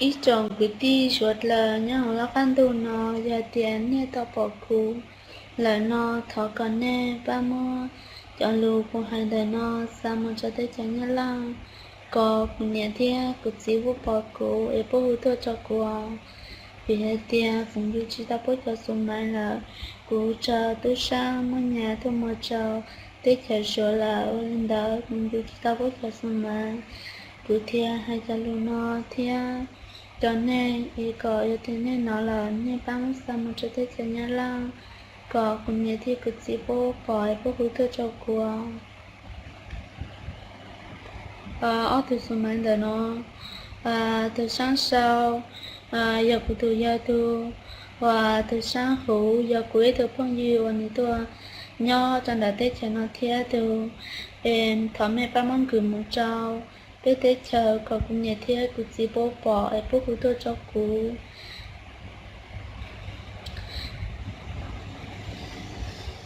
Ib tsoom kwv tij suav dlawg nyob hauv lub qab ntuj no, yog tias nej tau pom kuv lawm no, thov kom nej pab muab cov lus kuv hais ntawm no xa mus rau teb chaws Nyab Laj, kom kuv niam thiab kuv txiv puab pom kuv es puab hu tuaj rau kuv. Vim hais tias kuv yug tsis tau puab cov xu maiv lawm, kuv tso tub sab muab nyas tuaj mus rau teb chaws Suav lawm, ua li ntawd kuv yug tsis tau puab cov xu maiv. Kuv thiaj hais cov lus no thiab rau nej es kom yog tias nej hnov lawm nej pab muab xa mus rau teb chaws Nyab Laj, kom kuv niam thiab kuv txiv puab pom es puab hu tuaj rau kuv. Ob tug xu maiv ntawm no, tus saab sau yog kuv tus yawg tug, uas tus saab huv yog kuv ib tug phooj ywg uas nws tuaj nyob rau ntawm teb chaws no thiab tug. Es thov mej pab muab nkws mus rau peb teb chaws kom kuv niam thiab kuv txiv puab pom es puab hu tuaj rau kuv.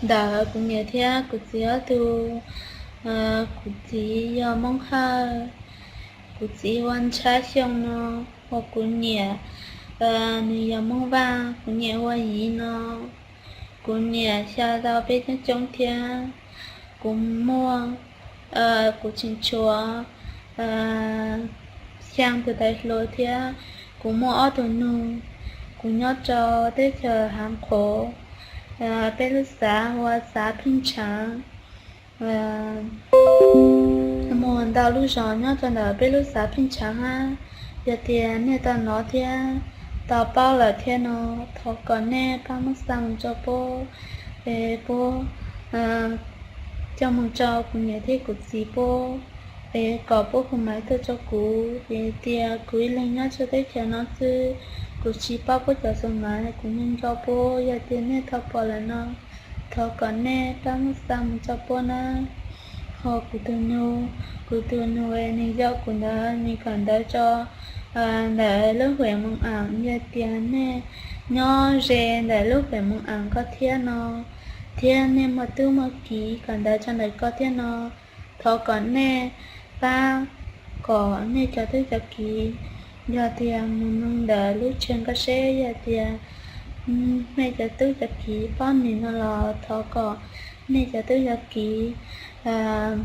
Ntawm kuv niam thiab kuv txiv ob tug, kuv txiv yog Moob Hawj, kuv txiv ua Ntshab Xyooj no, uas kuv niam nws yog Moob Vaj, kuv niam ua Yiv no. Kuv niam xya tau peb coob coob thiab. Kuv muaj, kuv tseem tshuav xyaa tus tais hluas thiab. Kuv muaj ob tug nug. Kuv nyob rau teb chaws Haav Qhuv, peb lub xav hu ua xav Pheej Tshaav. Muaj ntau lub zos nyob rau ntawm peb lub xav Pheej Tshaav hab. Yog tias nej tau hnov thiab tau paub lawm thiab no, thov kom nej pab muab xa mus rau puab, es puab coj mus rau kuv niam thiab kuv txiv puab, es kom puab hu maiv tuaj rau kuv. Vim tias kuv ib leeg nyob rau teb chaws no xwb, kuv tsis paub puab cov xu maiv, kuv nco nco puab. Yog tias nej tau pom lawm no, thov kom nej pab muab xa mus rau puab nawb. Ho kuv tus nug, kuv tus nug es nws yau kuv ntawd, nws kawm ntawv rau ntawm lub huam Moos Am. Yog tias nej nyob ze ntawm lub huam Moos Am ko thiab no, thiab nej muaj tub muaj kiv kawm ntawv rau ntawm ko thiab no, thov kom nej pab kom nej cov tub cov kiv, yog tias mus nug ntawm lub tsev ko seb yog tias nej cov tub cov kiv paub nws no los thov kom nej cov tub cov kiv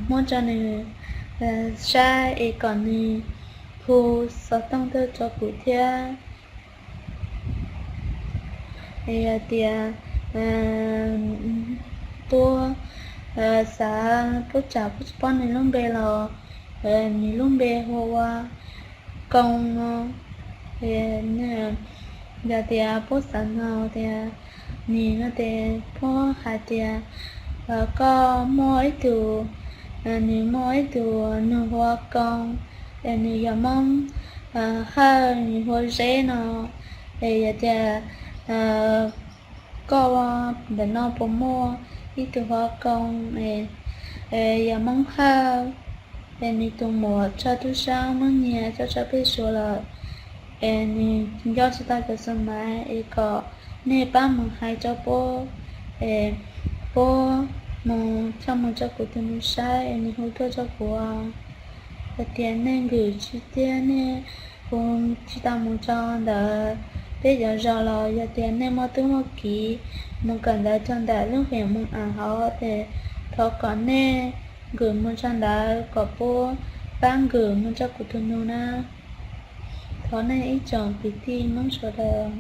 muab rau nws saib es kom nws hu xov tooj tuaj rau kuv thiab. Es yog tias puab xav, puab tsam puab tsis paub nws lub npe los, nws lub npe hu ua Koo no. Yog tias puab xav nug tias nws no tes puab hais tias koj muaj ib tug, nws muaj ib tug nug hu ua Koo, es nws yog Moob Hawj, nws hu ua Zeb no. Es yog tias koj ntawm no puas muaj ib tug hu ua Koo, yog Moob Hawj, es nws tus muam tso tub sab muab nyiag coj tso pem Suav lawm, es nws nco tsis tau cov xu maiv, es kom nej pab mus hais rau puab, es puab mus coj mus rau kuv tus nus saib es nws hu tuaj rau kuv. Yog tias nej nkws tsis tiag, nej hu tsis tau mus rau ntawm peb cov zos los yog tias nej muaj tub muaj kiv mus kawm ntawv rau ntawm lub huam Moos Am hauv, ces thov kom nej nkws mus rau ntawd kom puab pab nkws mus rau kuv tus nus na. Thov nej ib tsoom kwv tij Moob sawv daws